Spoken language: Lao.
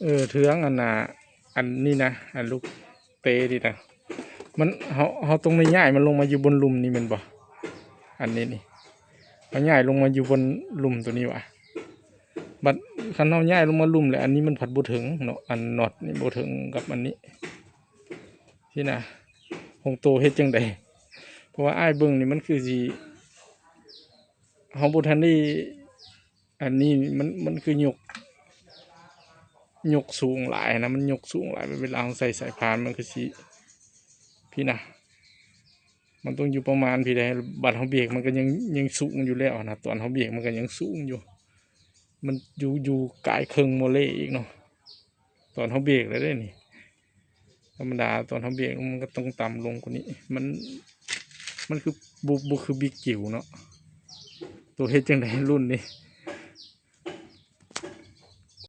ເອີ ເທື່ອງອັນນ່າ ອັນນີ້ນະ ອັນລູກເຕະນີ້ນະ ມັນ ເຮົາ ເຮົາຕ້ອງໄດ້ຍ້າຍມັນລົງມາຢູ່ບົນລຸ່ມນີ້ແມ່ນບໍ່? ອັນນີ້ນີ້ ເຮົາຍ້າຍລົງມາຢູ່ບົນລຸ່ມໂຕນີ້ຫວາ? ບັດຄັນເຮົາຍ້າຍລົງມາລຸ່ມແລ້ວ ອັນນີ້ມັນພັດບໍ່ເຖິງເນາະ ອັນນັອດນີ້ບໍ່ເຖິງກັບອັນນີ້ຊີ້ນະ. ຂອງໂຕເຮັດຈັ່ງໃດ? ເພາະວ່າອ້າຍເບິ່ງນີ້ມັນຄືຊິ ເຮົາບໍ່ທັນໄດ້ ອັນນີ້ມັນ ມັນຄືຍົກ ຍົກສູງຫຼາຍນະ ມັນຍົກສູງຫຼາຍ ເວລາເຮົາໃສ່ສາຍພານມັນຄືຊິ ພີ້ນະ ມັນຕ້ອງຢູ່ປະມານພີ້ໃດ໋. ບັດເຮົາເບກມັນກໍຍັງ ຍັງສູງຢູ່ແລ້ວນະ ຕອນເຮົາເບກມັນກໍຍັງສູງຢູ່ ມັນຢູ່ ຢູ່ກາຍເຄິ່ງໂມເລອີກເນາະ ຕອນເຮົາເບກແລ້ວເດ້ນີ້. ທຳມະດາຕອນເຮົາເບກມັນກໍຕ້ອງຕ່ຳລົງກວ່ານີ້ ມັນ ມັນຄືບໍ່ ບໍ່ຄືບິກຈິວເນາະ. ໂຕເຮັດຈັ່ງໃດລຸ້ນນີ້?